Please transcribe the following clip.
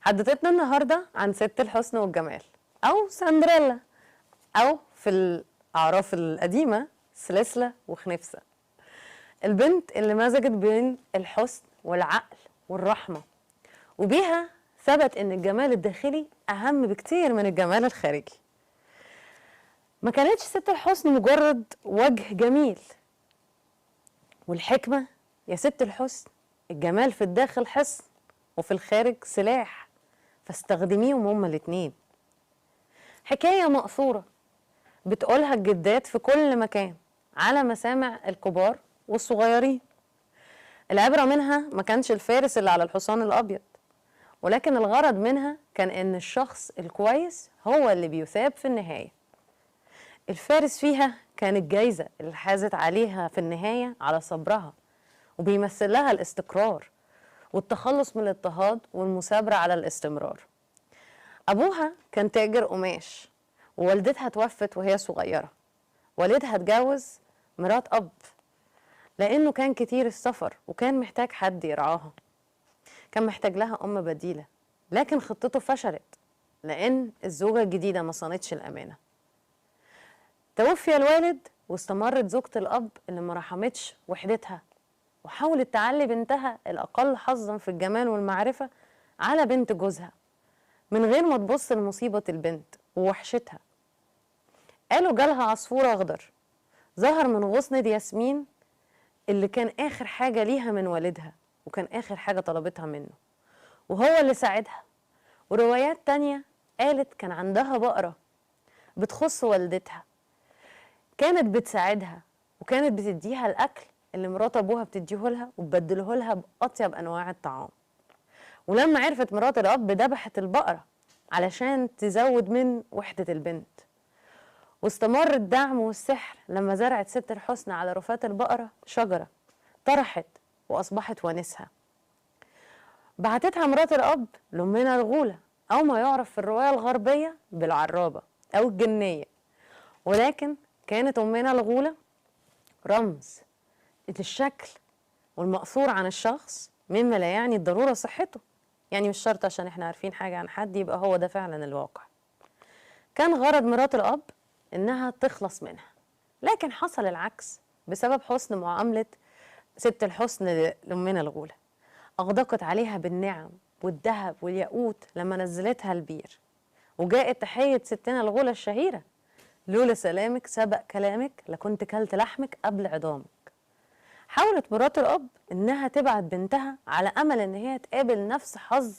حدوتتنا النهارده عن ست الحسن والجمال او سندريلا، او في الاعراف القديمة سلسلة وخنفسه، البنت اللي مزجت بين الحسن والعقل والرحمة، وبيها ثبت ان الجمال الداخلي اهم بكتير من الجمال الخارجي. ما كانتش ست الحسن مجرد وجه جميل، والحكمة يا ست الحسن الجمال في الداخل حصن وفي الخارج سلاح، فاستخدميهم هما الاتنين. حكاية مأثورة بتقولها الجدات في كل مكان على مسامع الكبار والصغيرين. العبرة منها ما كانش الفارس اللي على الحصان الأبيض، ولكن الغرض منها كان إن الشخص الكويس هو اللي بيثاب في النهاية. الفارس فيها كان الجايزة اللي حازت عليها في النهاية على صبرها، وبيمثل لها الاستقرار والتخلص من الاضطهاد والمثابرة على الاستمرار. أبوها كان تاجر قماش، ووالدتها توفت وهي صغيرة. والدها اتجوز مرات أب لأنه كان كتير السفر وكان محتاج حد يرعاها، كان محتاج لها أم بديلة، لكن خطته فشلت لأن الزوجة الجديدة ما صانتش الأمانة. توفي الوالد واستمرت زوجة الأب اللي ما رحمتش وحدتها، وحاولت تعلي بنتها الأقل حظا في الجمال والمعرفة على بنت جوزها من غير ما تبص لمصيبة البنت ووحشتها. قالوا جالها عصفور أخضر ظهر من غصن ياسمين اللي كان آخر حاجة ليها من والدها، وكان آخر حاجة طلبتها منه، وهو اللي ساعدها. وروايات تانية قالت كان عندها بقرة بتخص والدتها، كانت بتساعدها وكانت بتديها الأكل اللي مرات أبوها بتديه لها وتبدله لها بأطيب أنواع الطعام. ولما عرفت مرات الأب ذبحت البقرة علشان تزود من وحدة البنت. واستمر الدعم والسحر لما زرعت ست الحسن على رفات البقرة شجرة طرحت وأصبحت ونسها. بعتتها مرات الأب لأمنا الغولة، أو ما يعرف في الرواية الغربية بالعرابة أو الجنية، ولكن كانت أمنا الغولة رمز للشكل والمأثور عن الشخص، مما لا يعني الضرورة صحته. يعني مش شرط عشان احنا عارفين حاجة عن حد يبقى هو ده فعلا الواقع. كان غرض مرات الأب إنها تخلص منها، لكن حصل العكس بسبب حسن معاملة ست الحسن لأمنا الغولة. أغدقت عليها بالنعم والذهب والياقوت لما نزلتها البير، وجاءت تحية ستنا الغولة الشهيرة: لولا سلامك سبق كلامك لكنت كلت لحمك قبل عظامك. حاولت مرات الأب إنها تبعت بنتها على أمل إن هي تقابل نفس حظ